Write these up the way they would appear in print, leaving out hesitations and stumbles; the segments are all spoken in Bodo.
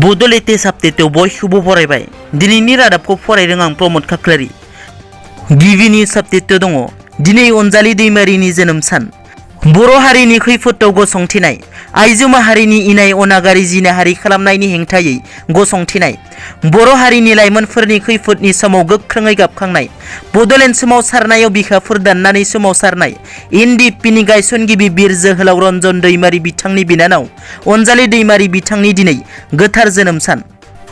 Bodo latest update बयखौबो फरायबाय दिनैनि रादाबखौ फरायदों आं प्रमोद खाख्लारि गिबिनि अपडेट दङ दिनै अनजालि दैमारिनि जोनोम सान बर' हारिनि खैफोदाव गसंथिनाय आइजो माहारिनि इनाय अनागारि जिनाहारि खालामनायनि हेंथायै गसंथिनाय बर' हारिनि लाइमोनफोरनि खैफोदनि समाव गोख्रोङै गाबखांनाय बड'लेण्ड सोमावसारनायाव बिखाफोर दाननानै सोमावसारनाय एनडिएफपिनि गायसनगिरि बिर जोहोलाव रन्जन दैमारि बिथांनि बिनानाव अनजालि दैमारि बिथांनि दिनै गोथार जोनोम सान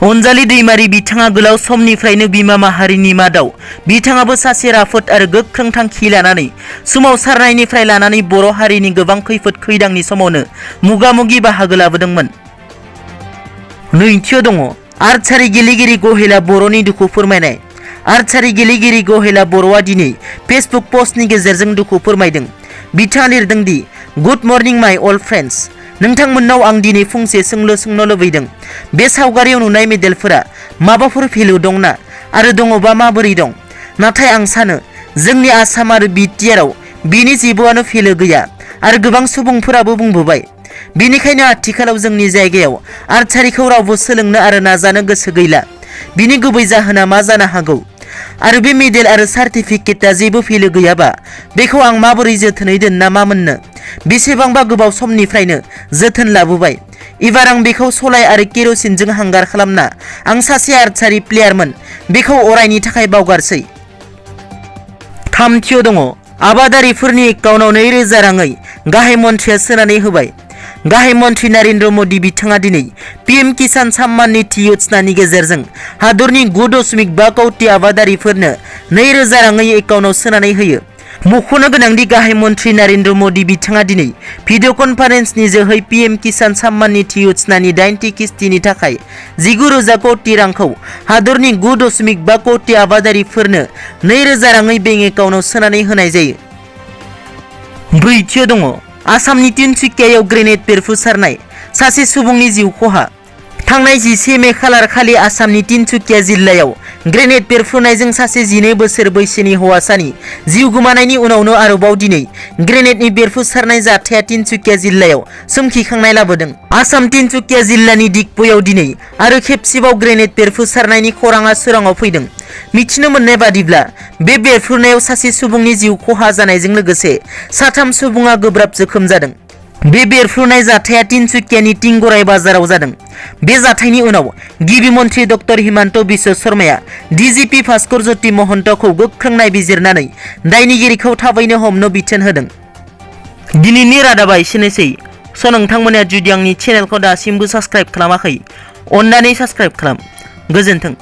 अनजालि दैमारि बिथाङा गोलाव समनिफ्रायनो बिमा माहारिनि मादाव बिथाङाबो सासे राफोद आरो गोख्रों थांखि लानानै सोमावसारनायनिफ्राय लानानै बर' हारिनि गोबां खैफोद खैदांनि समावनो मुगामुगि बाहागो लाबोदोंमोन। नैथियाव दङ आर्चारि गेलेगिरि गहेला बर'नि दुखु फोरमायनाय आर्चारि गेलेगिरि गहेला बर'आ दिनै फेसबुक पस्टनि गेजेरजों दुखु फोरमायदों। बिथाङा लिरदों दि गुड मर्निं माय अल्ड फ्रेन्ड्स नोंथांमोननाव आं दिनै फंसे सोंनो लुबैदों बे सावगारियाव नुनाय मेडेलफोरा माबाफोर भेलु दंना आरो दङबा माबोरै दं नाथाय आं सानो जोंनि आसाम आरो BTR आव बिनि जेबोआनो भेलु गैया आरो गोबां सुबुंफोराबो बुंबोबाय बेनिखायनो आथिखालाव जोंनि जायगायाव आर्चारिखौ रावबो सोलोंनो आरो नाजानो गोसो गैला बिनि गुबै जाहोना मा जानो हागौ आरो बे मेडेल आरो सार्टिफिकेटआ जेबो भेलु गैयाबा बेखौ आं माबोरै जोथोनै दोनना मा मोननो बेसेबांबा गोबाव समनिफ्रायनो जोथोन लाबोबाय एबार आं बेखौ सलाय आरो केर'सिनजों हांगार खालामना आं सासे आर्चारि प्लेयारमोन बेखौ अरायनि थाखाय बावगारसै। थामथियाव दङ आबादारिफोरनि एकाउन्टाव 2000 राङै गाहाय मन्थ्रिया सोनानै होबाय गाहाय मन्थ्रि नरेन्द्र मोदी बिथाङा दिनै PM किसान सम्मान निधि योजनानि गेजेरजों हादरनि 9.5 कौटि आबादारिफोरनो 2000 राङै एकाउन्टाव सोनानै होयो। मख'नो गोनांदि गाहाय मन्थ्रि नरेन्द्र मोदी बिथाङा दिनै भिडिअ कनफारेन्सनि जोहै PM किसान सम्मान निधि योजनानि 8थि किस्तिनि थाखाय 19,000 कौटि रांखौ हादरनि 9.5 कौटि आबादारिफोरनो 2000 राङै बेंक एकाउन्टाव सोनानै होनाय जायो। ब्रैथियाव दङ आसामनि तिनसुकियायाव ग्रेनेड बेरफुसारनाय सासे सुबुंनि जिउ खहा थांनाय 11 मे खालार खालि आसामनि तिनसुकिया जिल्लायाव ग्रेनेड बेरफ्रुनायजों सासे 12 बोसोर बैसोनि हौवासानि जिउ गोमानायनि उनावनो आरोबाव दिनै ग्रेनेडनि बेरफुसारनाय जाथाया तिनसुकिया जिल्लायाव सोमखिखांनाय लाबोदों। आसाम तिनसुकिया जिल्लानि दिगबयआव दिनै आरो खेबसेबाव ग्रेनेड बेरफुसारनायनि खौराङा सोराङाव फैदों। मिथिनो मोननाय बादिब्ला बे बेरफ्रुनायाव सासे सुबुंनि जिउ खहा जानायजों लोगोसे 3 सुबुङा गोब्राब जोखोम जादों। बे बेरफ्रुनाय जाथाया तिनसुकियानि टिंगराय बाजाराव जादों। बे जाथायनि उनाव गिबि मन्थ्रि डक्टर हिमन्त बिश्व शर्माया DGP भास्कर ज्योति महन्तखौ गोख्रों नायबिजिरनानै दायनिगिरिखौ थाबैनो हमनो बिथोन होदों। दिनैनि रादाबा एसेनोसै नोंथांमोना जुदि आंनि चेनेलखौ दासिमबो साबस्क्राइब खालामाखै अन्नानै साबस्क्राइब खालाम। गोजोन्थों।